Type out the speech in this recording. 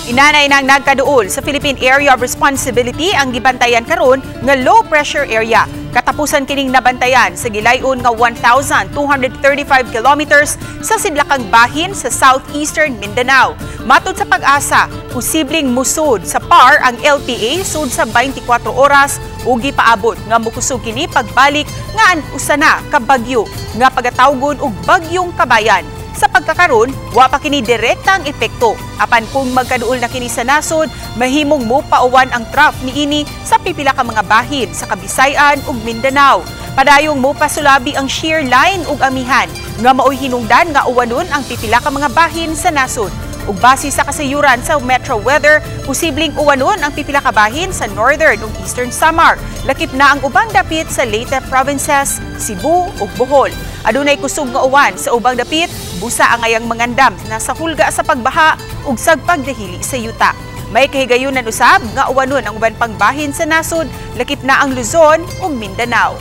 Inanay nang nagkaduol sa Philippine Area of Responsibility ang gibantayan karon nga low pressure area. Katapusan kining nabantayan sa gilayon nga 1,235 kilometers sa sidlakang bahin sa southeastern Mindanao. Matod sa PAGASA, posibleng musud sa PAR ang LPA sud sa 24 oras ug gipaabot nga mukusog kini pagbalik nga usa na ka bagyo nga pagatawgon og Bagyong Kabayan. Sa pagkakaron, wa pa kini direkta ang epekto. Apan kung magkaduol na kini sa nasod, mahimong mopauwan ang trough niini sa pipila ka mga bahin sa Kabisayan ug Mindanao. Padayong mopasulabi ang shear line ug amihan nga maoy hinungdan nga uwanon ang pipila ka mga bahin sa nasod. Ug base sa kasayuran sa Metro Weather, posibleng uwanon ang pipila ka bahin sa northern ug eastern Samar. Lakip na ang ubang dapit sa Leyte provinces, Cebu ug Bohol. Adunay kusog nga uwan sa ubang dapit, busa angayang mangandam na sa hulga sa pagbaha ug sa pagdahili sa yuta. May kahigayunan usab nga uwanon ang uban pang bahin sa nasod, lakip na ang Luzon ug Mindanao.